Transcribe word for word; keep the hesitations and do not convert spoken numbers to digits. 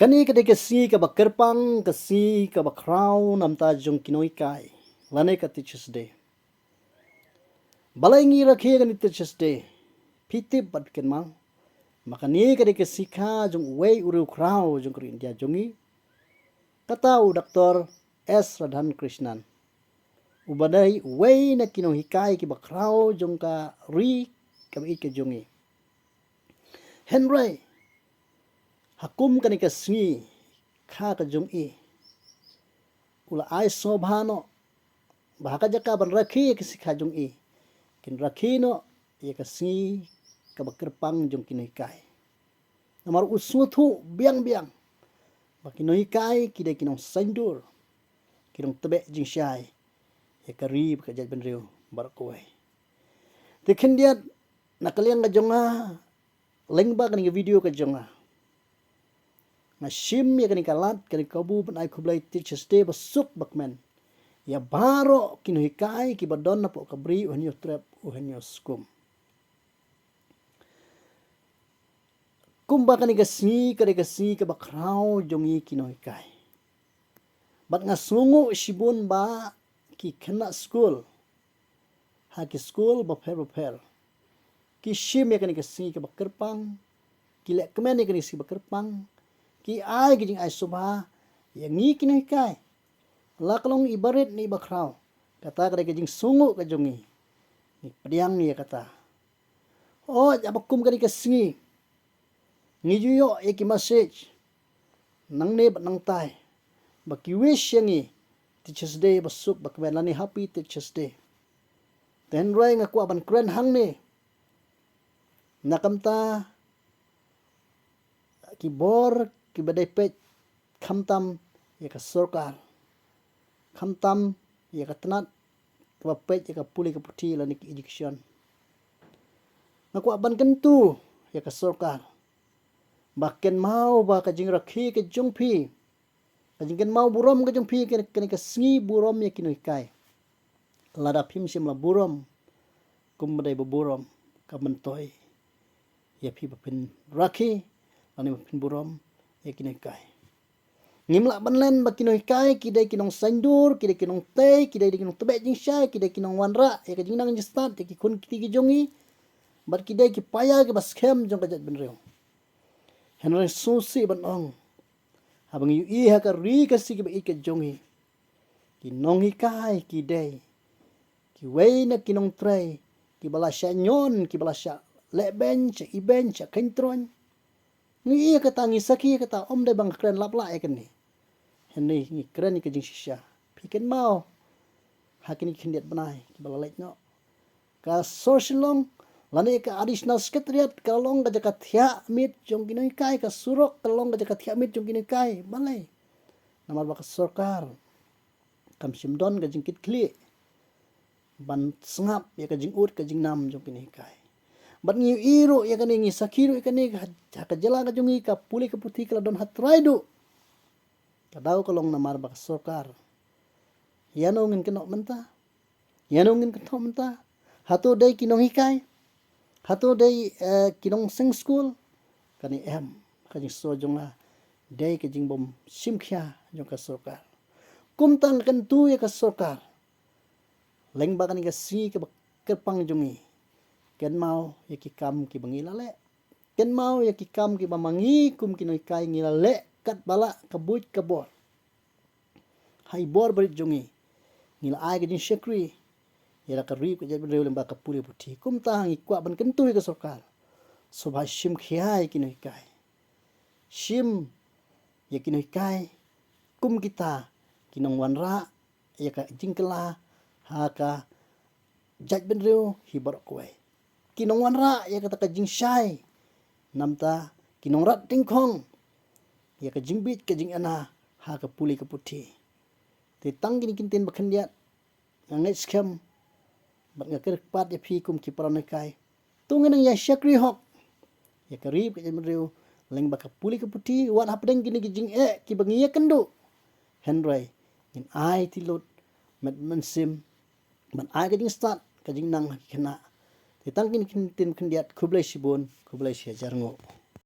Kane ka dei ka sngi kaba kyrpang, ka sngi kaba khraw namar jong ki nonghikai, lane ka Teachers' Day. Balei ngi rakhe kane Teachers' Day? Phi tip bad kynmaw, ma kane ka dei ka sngi kha jong uwei u riewkhraw jong ka ri India jong ngi, kata u Doctor S Radhakrishnan, uba dei uwei na ki nonghikai kiba khraw jong ka ri kaba ïeit ka jong ngi. Hynrei ha kum kane ka sngi kha ka jong i, u la ai sngewbha noh ba ha ka jaka ban rakhe ïa ka sngi kha jong i, kin rakhe noh ïa ka sngi kaba kyrpang jong ki nonghikai. Namar u sngewthuh biang biang ba ki nonghikai ki dei ki nongsaiñdur, ki nongtbeh jingshai ïa ka ri bad ka jaitbynriew baroh kawei. Te khyndiat, na ka liang ka jong nga, lyngba kane ka video ka jong nga, nga shim ïa kane ka lad, kane ka kabu ban ai khublei Teachers' Day basuk bakmen ïa baroh ki nonghikai kiba don hapoh ka Bri u Hynñiewtrep u Hynñiewskum. Kumba kane ka sngi ka dei ka sngi kaba khraw jong ngi ki nonghikai, bad nga sngewnguh shibun ba ki khynnah skul ha ki skul bapher bapher ki shim ïa kane ka sngi kaba kyrpang, ki lehkmen ïa kane ka sngi kaba kyrpang, ki ai ka jingai sngewbha ïa ngi ki nonghikai, la ka long iba rit ne iba khraw. Kata ka dei ka jingsngewnguh ka jong ngi. Ngi pdiang ïa kata. Hooid, haba kum kane ka sngi ngi ju ïoh ïa ki message nangne bad nangtai ba ki wish ïa ngi Teachers' Day basuk bakmen lane Happy Teachers' Day. Te hynrei nga kwah ban kren hangne na ka bynta ki bor kiba dei peit khamtam ïa ka sorkar, khamtam ïa ka tnat kaba peit ïa ka pule ka puthi lane ka education. Nga kwah ban kyntu ïa ka sorkar ba kynmaw ba ka jingrakhe ka jong phi, ka jingkynmaw burom ka jong phi, kane, kane ka sngi burom ïa ki nonghikai, lada phim shym la burom, kumba dei ba burom, ka myntoi ïa phi ba phin rakhe lane ba phin burom ïa ki nonghikai. Ngim lah ban len ba ki nonghikai ki dei ki nongsaiñdur, ki dei ki nongtei, ki dei ki nongtbeh jingshai, ki dei ki nongwanrah ïa ka jingnang jingstad ïa ki khun ki kti ki jong ngi, bad ki dei ki paia kiba skhem jong ka jaitbynriew. Hynrei sngewsih ban ong, haba ngi ïohi ha ka ri Khasi kaba ïeit ka jong ngi, ki nonghikai ki dei kiwei na ki nongtrei kiba la shah ñion, kiba la shah lehbeiñ, shah ibeiñ, shah kheiñtroiñ. Ngi ïohi ïa kata, ngi sakhi ïa kata, ym dei ba nga kren lap lah ïa kane. Hynrei ngi kren ïa ka jingshisha. Phi kynmaw ha kine ki khyndiat bnai kiba la leit noh, ka Sor Shillong lane ka Additional Secretariat ka long ka jaka thiah miet jong ki nonghikai, ka surok ka long ka jaka thiah miet jong ki nonghikai. Balei? Namar ba ka sorkar kam shym don ka jingkitkhlieh ban sngap ïa ka jingud ka jingnam jong ki nonghikai. Bad ngi ïohi ruh ïa kane, ngi sakhi ruh ïa kane, ha ka jylla ka jong ngi ka pule ka puthi ka la don ha trai duh. Ka daw ka long namar ba ka sorkar. Ïano ngin kynnoh mynta? Ïano ngin kynnoh mynta? Hato dei ki nonghikai? Hato dei, eh, ki nongseng skul? Kane em, ka jingsngew jong nga dei ka jingbym shim khia jong ka sorkar. Kumta nga kyntu ïa ka sorkar, lyngba kane ka sngi kaba kyrpang jong ngi, kynmaw ïa ki kam kiba ngi la leh. Kynmaw ïa ki kam kiba ma ngi kum ki nonghikai ngi la leh katba lah ka buit ka bor. Ha i bor barit jong ngi, ngi la ai ka jingshakri ïa la ka ri ka jaitbynriew lyngba ka pule puthi. Kumta ngi kwah ban kyntu ïa ka sorkar, sngewbha shim khia ïa ki nonghikai. Shim ïa ki nonghikai kum kita ki nongwanrah ïa ka jingkylla ha ka jaitbynriew hi baroh kawei. Ki nongwanrah ïa kata ka jingshai, namar ki nongrat tyngkhong ïa ka jingbieit ka jingana ha ka pule ka puthi. Te tang kine ki ktien ba khyndiat, nga ngeit skhem bad nga kyrpad ïa phi kum ki para nonghikai, to ngin nang ïa shakri hok ïa ka ri ka jaitbynriew lyngba ka pule ka puthi, wat hapdeng kine ki jingeh kiba ngi ïakynduh. Hynrei ngin aiti lut met mynsiem ban ai ka jingstad ka jingnang ha ki khynnah. Te tang kine ki ktien khyndiat, khublei shibun, khublei shihajar nguh.